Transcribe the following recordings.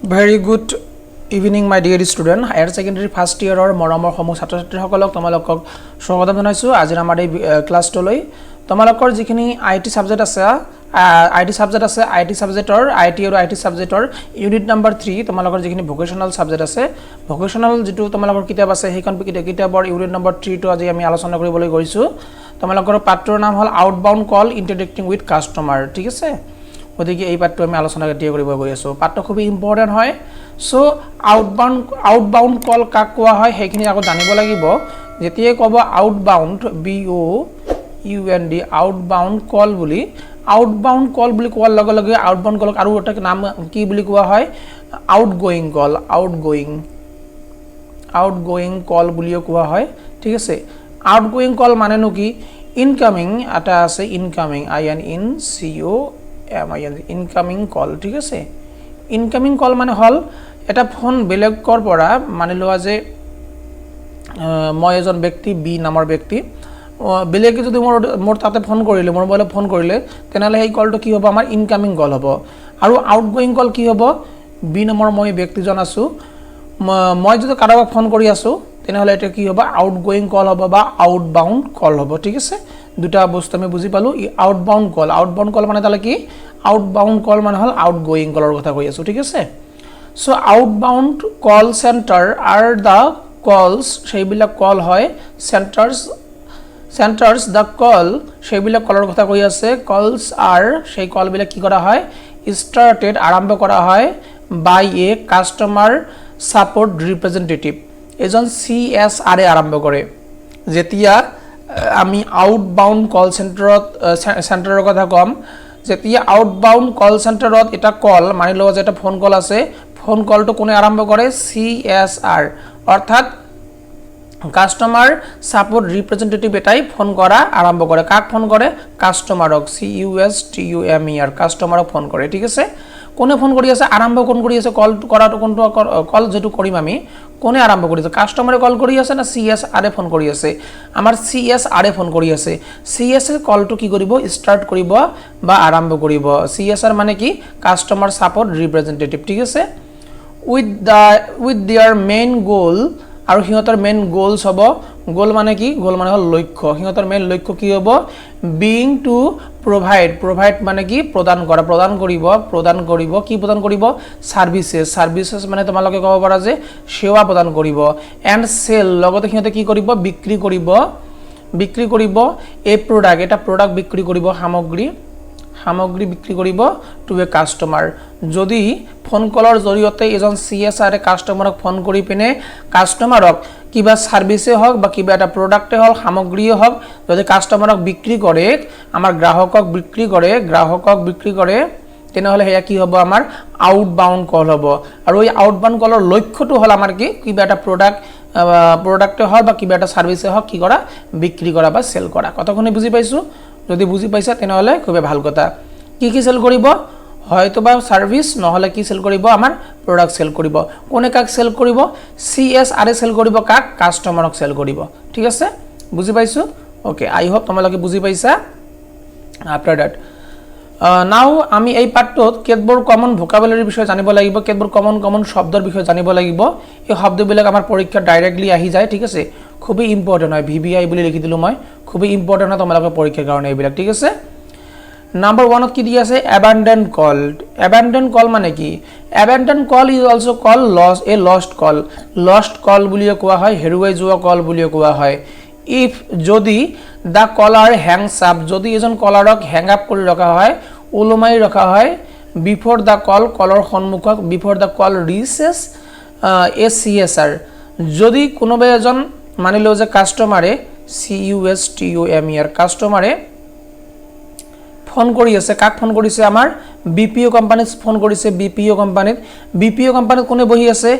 Very good evening, my dear student. Higher secondary first ইয়েৰৰ মৰমৰ সমূহ ছাত্ৰ ছাত্ৰীসকলক তোমালোকক স্বাগতম জনাইছোঁ আজিৰ আমাৰ এই ক্লাছটোলৈ। তোমালোকৰ যিখিনি I T subject আছে, I T subject আছে, I T ছাবজেক্টৰ, I T আৰু I T ছাবজেক্টৰ ইউনিট নাম্বাৰ 3, তোমালোকৰ যিখিনি ভকেশ্যনেল ছাবজেক্ট আছে, ভকেশ্যনেল যিটো তোমালোকৰ কিতাপ আছে, সেইখন কিতাপৰ ইউনিট নম্বৰ 3টো আজি আমি আলোচনা কৰিবলৈ গৈছোঁ। তোমালোকৰ পাঠটোৰ নাম হ'ল "Outbound Call: Interacting with Customer", ঠিক আছে? গতিকে এই পাঠটো আমি আলোচনা এতিয়া কৰিব গৈ আছোঁ। পাঠটো খুবেই ইম্পৰ্টেণ্ট হয়। চ' আউটবাউণ্ড কল কাক কোৱা হয়, সেইখিনি আগত জানিব লাগিব। যেতিয়াই ক'ব outbound, BOUND, outbound call বুলি, আউটবাউণ্ড কল বুলি কোৱাৰ লগে লগে আউটবাউণ্ড কলক আৰু এটা নাম কি বুলি কোৱা হয়? Outgoing call, outgoing call বুলিও কোৱা হয়, ঠিক আছে? আউটগয়িং কল মানেনো কি? ইনকামিং এটা আছে, incoming, INCOMIN, incoming call, ঠিক আছে? ইনকামিং কল মানে হ'ল এটা ফোন বেলেগৰ পৰা, মানি লোৱা যে মই এজন ব্যক্তি, বি নামৰ ব্যক্তি, বেলেগে যদি মোৰ তাতে ফোন কৰিলে, মোৰ মোবাইলত ফোন কৰিলে, তেনেহ'লে সেই কলটো কি হ'ব? আমাৰ ইনকামিং কল হ'ব। আৰু আউটগয়িং কল কি হ'ব? বি নামৰ মই ব্যক্তিজন আছোঁ, মই যদি কাৰোবাক ফোন কৰি আছোঁ, তেনেহ'লে এইটো কি হ'ব? আউটগয়িং কল হ'ব বা আউটবাউণ্ড কল হ'ব, ঠিক আছে? দুটা বস্তু আমি বুজি পালোঁ। আউটবাউণ্ড কল, আউটবাউণ্ড কল মানে তাহলে কি? আউটবাউণ্ড কল মানে হ'ল আউটগয়িং কলৰ কথা কৈ আছোঁ, ঠিক আছে? So outbound call center are the calls, সেইবিলাক কল হয়, চেণ্টাৰ্ছ the কল, সেইবিলাক কলৰ কথা কৈ আছে। কলছ আৰ, সেই কলবিলাক কি কৰা হয়? ষ্টাৰ্টেড, আৰম্ভ কৰা হয়, by a customer support representative, এজন চি এছ আৰে আৰম্ভ কৰে। যেতিয়া আমি আউটবাউণ্ড কল চেণ্টাৰৰ কথা ক'ম, যেতিয়া আউটবাউণ্ড কল চেণ্টাৰত এটা কল, মানি লোৱা যে এটা ফোন কল আছে, ফোন কলটো কোনে আৰম্ভ কৰে? চি এছ আৰ, অৰ্থাৎ কাষ্টমাৰ ছাপোৰ্ট ৰিপ্ৰেজেণ্টেটিভ এটাই ফোন কৰা আৰম্ভ কৰে। কাক ফোন কৰে? কাষ্টমাৰক, CUSTUMER, কাষ্টমাৰক ফোন কৰে, ঠিক আছে? কোনে ফোন কৰি আছে? আৰম্ভ কোন কৰি আছে? কল কৰাটো কোনটো? কল যিটো কৰিম আমি, কোনে আৰম্ভ কৰিছে? কাষ্টমাৰে কল কৰি আছে না চি এছ আৰে ফোন কৰি আছে? আমাৰ চি এছ আৰে ফোন কৰি আছে। চি এছ এ কলটো কি কৰিব? ষ্টাৰ্ট কৰিব বা আৰম্ভ কৰিব। চি এছ আৰ মানে কি? কাষ্টমাৰ ছাপোৰ্ট ৰিপ্ৰেজেণ্টেটিভ, ঠিক আছে? With their main goal, আৰু সিহঁতৰ মেইন গ'লছ হ'ব, গ'ল মানে কি? গ'ল মানে হ'ল লক্ষ্য। সিহঁতৰ মেইন লক্ষ্য কি হ'ব? বিয়িং টু প্ৰভাইড, প্ৰভাইড মানে কি? প্ৰদান কৰা, প্ৰদান কৰিব, প্ৰদান কৰিব কি? প্ৰদান কৰিব ছাৰ্ভিচেছ। ছাৰ্ভিচেছ মানে তোমালোকে ক'ব পাৰা যে সেৱা প্ৰদান কৰিব। এণ্ড চেল, লগতে সিহঁতে কি কৰিব? বিক্ৰী কৰিব, বিক্ৰী কৰিব এই প্ৰডাক্ট, এটা প্ৰডাক্ট বিক্ৰী কৰিব, সামগ্ৰী, সামগ্ৰী বিক্ৰী কৰিব টু এ কাষ্টমাৰ। যদি ফোন কলৰ জৰিয়তে এজন চি এছ আৰে কাষ্টমাৰক ফোন কৰি পিনে কাষ্টমাৰক কিবা ছাৰ্ভিচেই হওক বা কিবা এটা প্ৰডাক্টেই হওক, সামগ্ৰীয়ে হওক, যদি কাষ্টমাৰক বিক্ৰী কৰে, আমাৰ গ্ৰাহকক বিক্ৰী কৰে, গ্ৰাহকক বিক্ৰী কৰে, তেনেহ'লে সেয়া কি হ'ব? আমাৰ আউটবাউণ্ড কল হ'ব। আৰু এই আউটবাউণ্ড কলৰ লক্ষ্যটো হ'ল আমাৰ কি? কিবা এটা প্ৰডাক্টে হওক বা কিবা এটা ছাৰ্ভিচে হওক, কি কৰা? বিক্ৰী কৰা বা চেল কৰা। কথাখিনি বুজি পাইছোঁ? যদি বুজি পাইছা, তেনেহ'লে খুবেই ভাল কথা। কি কি চেল কৰিব? হয়তো বা ছাৰ্ভিচ, নহ'লে কি চেল কৰিব? আমাৰ প্ৰডাক্ট চেল কৰিব। কোনে কাক চেল কৰিব? চি এছ আৰে চেল কৰিব। কাক? কাষ্টমাৰক চেল কৰিব, ঠিক আছে? বুজি পাইছোঁ? অ'কে, আই হোপ তোমালোকে বুজি পাইছা। আফটাৰ that নাও আমি এই পাঠটোত কেতবোৰ কমন ভোকাবুলাৰীৰ বিষয়ে জানিব লাগিব, কেতবোৰ কমন কমন শব্দৰ বিষয়ে জানিব লাগিব। এই শব্দবিলাক আমাৰ পৰীক্ষাত ডাইৰেক্টলি আহি যায়, ঠিক আছে? খুবেই ইম্পৰ্টেণ্ট হয়। ভি ভি আই বুলি লিখি দিলোঁ মই। খুবেই ইম্পৰ্টেণ্ট হয় তোমালোকৰ পৰীক্ষাৰ কাৰণে এইবিলাক, ঠিক আছে? নাম্বাৰ 1ত কি দি আছে? এবাণ্ডেণ্ট কল। এবাণ্ডেণ্ট কল মানে কি? Abandoned call is also call loss a lost call. Lost call বুলিও কোৱা হয়, হেৰুৱাই যোৱা কল বুলিও কোৱা হয়। If, যদি, the কলাৰ হেংছ আপ, যদি এজন কলাৰক হেং আপ কৰি ৰখা হয়, ওলোমাই ৰখা হয়, বিফৰ the কল, কলৰ সন্মুখত, before the call reaches a CSR, যদি কোনোবা এজন, মানি লওঁ যে কাষ্টমাৰে, CUSTUMER, কাষ্টমাৰে ফোন কৰি আছে। কাক ফোন কৰিছে? আমাৰ বি পি অ' কোম্পানীত ফোন কৰিছে। বি পি অ' কোম্পানীত, বি পি অ' কোম্পানীত কোনে বহি আছে?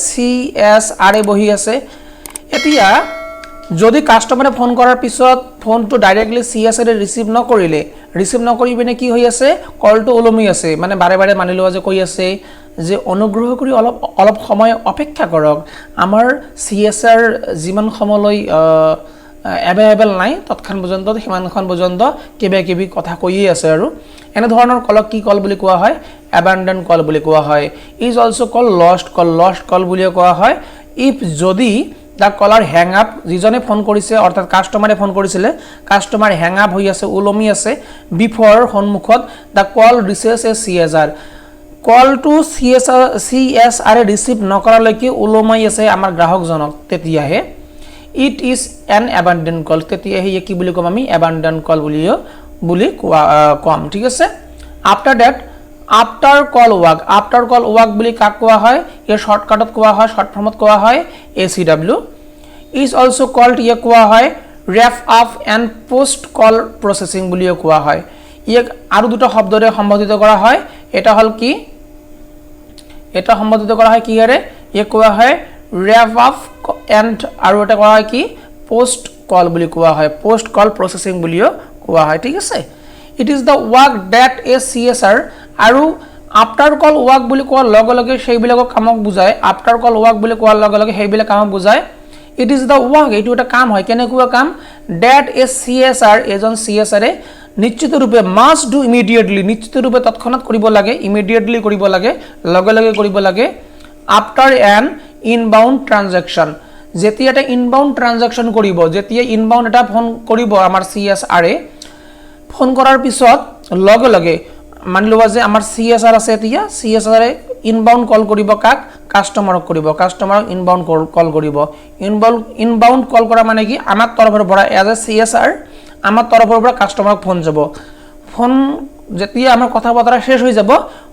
চি এছ আৰে বহি আছে। এতিয়া যদি কাষ্টমাৰে ফোন কৰাৰ পিছত ফোনটো ডাইৰেক্টলি চি এছ আৰে ৰিচিভ নকৰিলে, ৰিচিভ নকৰি পিনে কি হৈ আছে? কলটো ওলমি আছে। মানে বাৰে বাৰে মানি লোৱা যে কৈ আছে যে অনুগ্ৰহ কৰি অলপ অলপ সময় অপেক্ষা কৰক, আমাৰ চি এছ আৰ যিমান সময়লৈ এভেইলেবল নাই তৎক্ষণ পৰ্যন্ত, সিমানখন পৰ্যন্ত কিবা কিবি কথা কৈয়ে আছে। আৰু এনেধৰণৰ কলক কি কল বুলি কোৱা হয়? এবাণ্ডন কল বুলি কোৱা হয়। Is also call lost call, lost call বুলিও কোৱা হয়। If যদি the কলাৰ হেং আপ, যিজনে ফোন কৰিছে, অৰ্থাৎ কাষ্টমাৰে ফোন কৰিছিলে, কাষ্টমাৰ হেং আপ হৈ আছে, ওলমি আছে, বিফৰ সন্মুখত the call reaches a CSR, কলটো চি এছ আৰে ৰিচিভ নকৰালৈকে ওলমাই আছে আমাৰ গ্ৰাহকজনক, তেতিয়াহে it is an abandon call। তেতিয়াহে কি বুলি ক'ম আমি? এবাণ্ডন কল বুলিও বুলি কোৱা ক'ম, ঠিক আছে। After that, after call work। After call work বুলি কাক কোৱা হয়? ইয়াৰ শ্বৰ্টকাটত কোৱা হয়, শ্বৰ্ট ফৰ্মত কোৱা হয় ACW। Is also called, ইয়াক কোৱা হয় wrap up and post call processing বুলিও কোৱা হয়। ইয়াক আৰু দুটা শব্দৰে সম্বোধিত কৰা হয়। এটা হ'ল কি? এটা সম্বোধিত কৰা হয় কিহেৰে? ইয়াক কোৱা হয় ৰেপ আপ এণ্ড আৰু এটা কোৱা হয় কি? পষ্ট কল বুলি কোৱা হয়, পষ্ট কল প্ৰচেছিং বুলিও কোৱা হয়, ঠিক আছে। It is the work that a CSR, আৰু আফটাৰ কল ৱাৰ্ক বুলি কোৱাৰ লগে লগে সেইবিলাকক কামক বুজায়। আফটাৰ কল ৱাৰ্ক বুলি কোৱাৰ লগে লগে সেইবিলাক কামক বুজায়। It is the work, এইটো এটা কাম হয়। কেনেকুৱা কাম? ডেট এ চি এছ আৰ, এজন চি এছ আৰে নিশ্চিত ৰূপে মাষ্ট do immediately, নিশ্চিত ৰূপে তৎক্ষণাত কৰিব লাগে, ইমিডিয়েটলি কৰিব লাগে, লগে লগে কৰিব লাগে। আফটাৰ এন ইনবাউণ্ড ট্ৰানজেকশ্যন, যেতিয়া এটা ইনবাউণ্ড ট্ৰানজেকশ্যন কৰিব, যেতিয়া ইনবাউণ্ড এটা ফোন কৰিব আমাৰ চি এছ আৰে, ফোন কৰাৰ পিছত লগে লগে, মানি লোৱা যে আমাৰ চি এছ আৰ আছে, এতিয়া চি এছ আৰে ইনবাউণ্ড কল কৰিব। কাক? কাষ্টমাৰক কৰিব। কাষ্টমাৰক ইনবাউণ্ড কল কৰিব। ইনবাউণ্ড কল কৰা মানে কি? আমাৰ তৰফৰ পৰা, as a C S R, আমাৰ তৰফৰ পৰা কাষ্টমাৰক ফোন যাব। ফোন যেতিয়া আমাৰ কথা বতৰা শেষ হৈ যাব,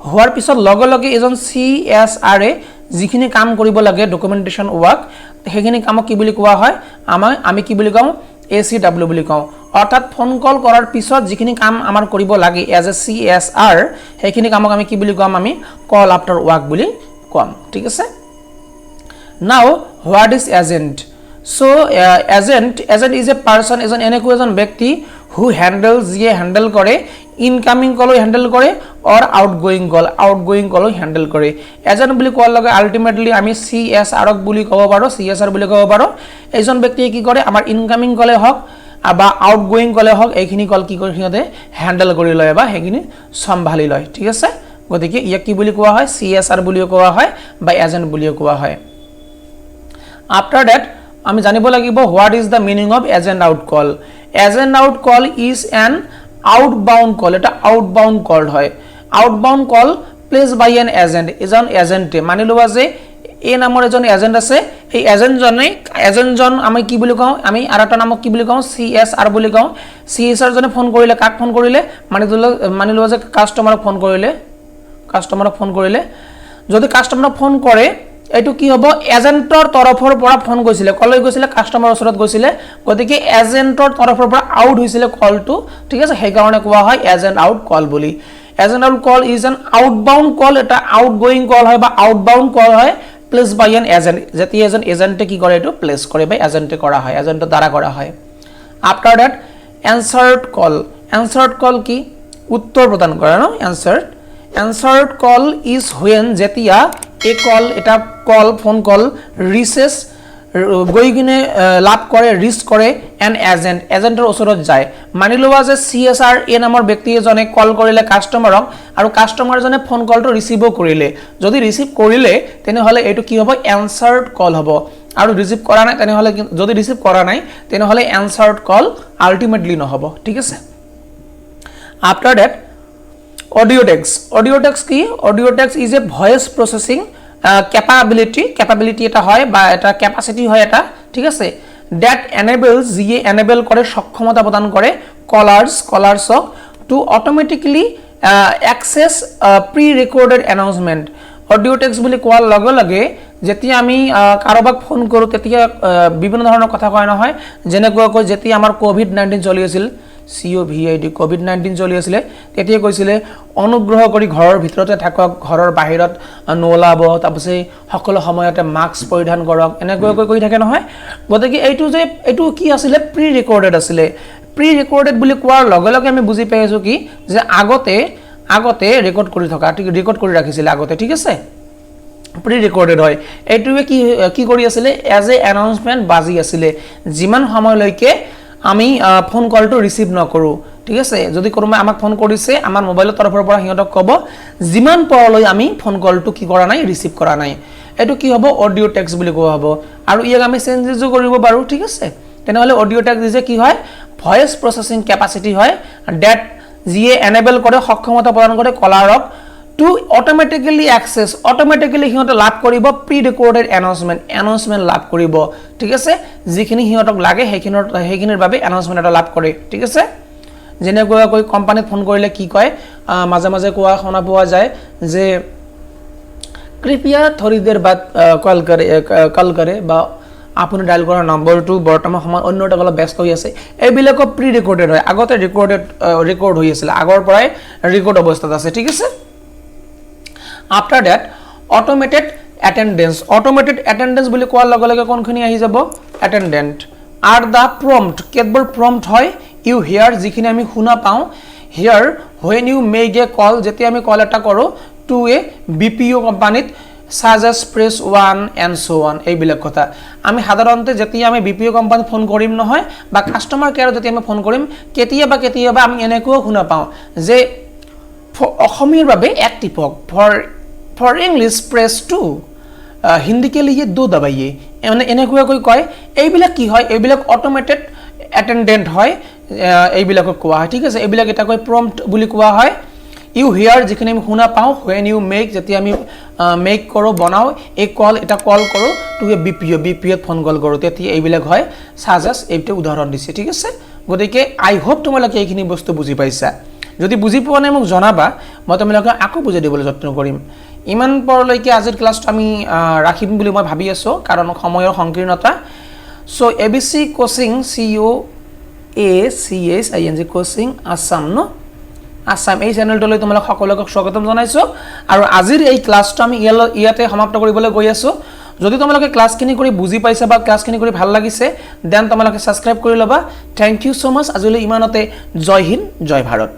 হোৱাৰ পিছত লগে লগে এজন চি এছ আৰে যিখিনি কাম কৰিব লাগে, ডকুমেণ্টেশ্যন ৱৰ্ক, সেইখিনি কামক কি বুলি কোৱা হয়? আমি কি বুলি কওঁ? এ চি ডাব্লিউ বুলি কওঁ। অৰ্থাৎ ফোন কল কৰাৰ পিছত যিখিনি কাম আমাৰ কৰিব লাগে as a C S R, সেইখিনি কামক আমি কি বুলি ক'ম? আমি কল আফটাৰ ৱাৰ্ক বুলি ক'ম, ঠিক আছে। Now, what is agent? So agent is a person, এজন এনেকুৱা এজন ব্যক্তি, হু হেণ্ডেল, যিয়ে হেণ্ডেল কৰে, ইনকামিং কলো হেণ্ডেল কৰে or out going call, out going কলো হেণ্ডেল কৰে। এজেণ্ট বুলি কোৱাৰ লগে আল্টিমেটলি আমি চি এছ আৰক বুলি ক'ব পাৰোঁ, চি এছ আৰ বুলি ক'ব পাৰোঁ। এইজন ব্যক্তিয়ে কি কৰে? আমাৰ ইনকামিং কলে হওক বা আউট গোয়িং কলে হওক, এইখিনি কল কি কৰে? সিহঁতে হেণ্ডেল কৰি লয় বা সেইখিনি চম্ভালি লয়, ঠিক আছে। গতিকে ইয়াক কি বুলি কোৱা হয়? চি এছ আৰ বুলিও কোৱা হয় বা এজেণ্ট বুলিও কোৱা হয়। আফটাৰ ডেট আমি জানিব লাগিব, what is the meaning of agent out call? Agent out call is an outbound call, এটা আউটবাউণ্ড কল হয়। Outbound call place by an agent, এজন এজেণ্টে, মানি লোৱা যে এই নামৰ এজন এজেণ্ট আছে, এই এজেণ্টজন আমি কি বুলি কওঁ? আমি আৰু এটা নামক কি বুলি কওঁ? চি এছ আৰ বুলি কওঁ। চি এছ আৰজনে ফোন কৰিলে। কাক ফোন কৰিলে? মানি লোৱা যে কাষ্টমাৰক ফোন কৰিলে। কাষ্টমাৰক ফোন কৰিলে, যদি কাষ্টমাৰক ফোন কৰে, এইটো কি হ'ব? এজেণ্টৰ তৰফৰ পৰা ফোন গৈছিলে। কলৈ গৈছিলে? কাষ্টমাৰৰ ওচৰত গৈছিলে। গতিকে এজেণ্টৰ তৰফৰ পৰা আউট হৈছিলে কলটো, ঠিক আছে। সেইকাৰণে কোৱা হয় এজেণ্ট আউট কল বুলি। Agent out call is an outbound call, এটা আউট গোয়িং কল হয় বা আউটবাউণ্ড কল হয়, প্লেচ বাই এন এজেণ্ট, যেতিয়া এজন এজেণ্টে কি কৰে? এইটো প্লেচ কৰে বা এজেণ্টে কৰা হয়, এজেণ্টৰ দ্বাৰা কৰা হয়। After that, answered call। Answered call কি? উত্তৰ প্ৰদান কৰে ন? Answered call is when, যেতিয়া এ কল, এটা কল, ফোন কল ৰিচেছ, গৈ কিনে লাভ কৰে, ৰিচ কৰে এন এজেণ্ট, এজেণ্টৰ ওচৰত যায়। মানি লোৱা যে চি এছ আৰ এ নামৰ ব্যক্তি এজনে কল কৰিলে কাষ্টমাৰক আৰু কাষ্টমাৰজনে ফোন কলটো ৰিচিভো কৰিলে। যদি ৰিচিভ কৰিলে, তেনেহ'লে এইটো কি হ'ব? এনচাৰ্ড কল হ'ব। আৰু ৰিচিভ কৰা নাই তেনেহ'লে, যদি ৰিচিভ কৰা নাই, তেনেহ'লে এনচাৰ্ড কল আল্টিমেটলি নহ'ব, ঠিক আছে। After that, audio text। Audio text কি? Audio text is a voice processing capability, capability এটা হয় বা এটা কেপাচিটি হয় এটা, ঠিক আছে, ডেট এনেবল, যিয়ে এনেবল কৰে, সক্ষমতা প্ৰদান কৰে কলাৰ্ছ, কলাৰ্ছক to automatically access pre recorded announcement। Audio text বুলি কোৱাৰ লগে লগে যেতিয়া আমি কাৰোবাক ফোন কৰোঁ, তেতিয়া বিভিন্ন ধৰণৰ কথা কয় নহয়। যেনেকুৱাকৈ যেতিয়া আমাৰ ক'ভিড-19 চলি আছিল, COVID, COVID-19 চলি আছিলে, তেতিয়া কৈছিলে অনুগ্ৰহ কৰি ঘৰৰ ভিতৰতে থাকক, ঘৰৰ বাহিৰত নোলাব, তাৰপিছত সকলো সময়তে মাস্ক পৰিধান কৰক, এনেকুৱাকৈ কৈ থাকে নহয়। গতিকে এইটো যে এইটো কি আছিলে? প্ৰি ৰেকৰ্ডেড আছিলে। প্ৰি ৰেকৰ্ডেড বুলি কোৱাৰ লগে লগে আমি বুজি পাই আছোঁ কি যে আগতে ৰেকৰ্ড কৰি থকা, ঠিক, ৰেকৰ্ড কৰি ৰাখিছিলে আগতে, ঠিক আছে। প্ৰি ৰেকৰ্ডেড হয়। এইটোৱে কি কি কৰি আছিলে? এজ এ এনাউন্সমেণ্ট বাজি আছিলে যিমান সময়লৈকে আমি ফোন কলটো ৰিচিভ নকৰোঁ, ঠিক আছে? যদি কোনোবাই আমাক ফোন কৰিছে, আমাৰ মোবাইলৰ তৰফৰ পৰা সিহঁতক ক'ব যিমান পৰলৈ আমি ফোন কলটো কি কৰা নাই, ৰিচিভ কৰা নাই। এইটো কি হ'ব? অডিঅ' টেক্সট বুলি কোৱা হ'ব আৰু ইয়াক আমি চেঞ্জেছো কৰিব পাৰোঁ, ঠিক আছে? তেনেহ'লে অডিঅ' টেক্সট দিছে কি হয়? ভইচ প্ৰচেছিং কেপাচিটি হয় ডেট যিয়ে এনেবল কৰে, সক্ষমতা প্ৰদান কৰে কলাৰক টু অট'মেটিকেলি এক্সেছ, অট'মেটিকেলি সিহঁতে লাভ কৰিব প্ৰি ৰেকৰ্ডেড এনাউন্সমেণ্ট, এনাউন্সমেণ্ট লাভ কৰিব, ঠিক আছে? যিখিনি সিহঁতক লাগে সেইখিনিৰ বাবে এনাউন্সমেণ্ট এটা লাভ কৰে, ঠিক আছে? যেনেকুৱাকৈ কোম্পানীত ফোন কৰিলে কি কয়, মাজে মাজে কোৱা শুনা পোৱা যায় যে "कृपया थोड़ी देर बाद কল কৰে", কল কৰে বা আপুনি ডায়েল কৰা নম্বৰটো বৰ্তমান সময়ত অন্য এটা অলপ ব্যস্ত হৈ আছে। এইবিলাকো প্ৰি ৰেকৰ্ডেড হয়। আগতে ৰেকৰ্ড হৈ আছিলে, আগৰ পৰাই ৰেকৰ্ড অৱস্থাত আছে, ঠিক আছে? After that, automated attendants. Automated attendants বুলি কোৱাৰ লগে লগে কোনখিনি আহি যাব? এটেণ্ডেণ্ট আৰ the prompt, কেতবোৰ প্ৰম্পট হয় ইউ হিয়াৰ, যিখিনি আমি শুনা পাওঁ, hear when you make a call, যেতিয়া আমি কল এটা কৰোঁ টু এ বিপিঅ' কোম্পানীত, such as press one and so on। এইবিলাক কথা আমি সাধাৰণতে যেতিয়া আমি বিপিঅ' কোম্পানীত ফোন কৰিম নহয় বা কাষ্টমাৰ কেয়াৰত যেতিয়া আমি ফোন কৰিম, কেতিয়াবা কেতিয়াবা আমি এনেকুৱাও শুনা পাওঁ যে অসমীয়াৰ বাবে এক টিপক, for English press 2, Hindi के लिए दो दबाइए, মানে এনেকুৱাকৈ কয়। এইবিলাক কি হয়? এইবিলাক অট'মেটেড এটেণ্ডেণ্ট হয়, এইবিলাকক কোৱা হয়, ঠিক আছে? এইবিলাক এটাকৈ প্ৰম্পট বুলি কোৱা হয়। ইউ হিয়াৰ, যিখিনি আমি শুনা পাওঁ, when you make, যেতিয়া আমি মেক কৰোঁ, বনাওঁ এই কল, এটা কল কৰোঁ টু এ বিপিঅ', বিপিঅ'ত ফোন কল কৰোঁ, তেতিয়া এইবিলাক হয়। চাজেছ এইটো উদাহৰণ দিছে, ঠিক আছে? গতিকে আই হোপ তোমালোকে এইখিনি বস্তু বুজি পাইছা। যদি বুজি পোৱা নাই, মোক জনাবা, মই তোমালোকক আকৌ বুজাই দিবলৈ যত্ন কৰিম। ইমান পৰলৈকে আজিৰ ক্লাছটো আমি ৰাখিম বুলি মই ভাবি আছোঁ, কাৰণ সময়ৰ সংকীৰ্ণতা। চ' ABC coaching, COACHING, coaching Assam ন আছাম, এই চেনেলটোলৈ তোমালোক সকলোকে স্বাগতম জনাইছোঁ আৰু আজিৰ এই ক্লাছটো আমি ইয়াতে সমাপ্ত কৰিবলৈ গৈ আছোঁ। যদি তোমালোকে ক্লাছখিনি কৰি বুজি পাইছা বা ক্লাছখিনি কৰি ভাল লাগিছে, then তোমালোকে ছাবস্ক্ৰাইব কৰি ল'বা। Thank you so much. আজিলৈ ইমানতে। জয় হিন্দ, জয় ভাৰত।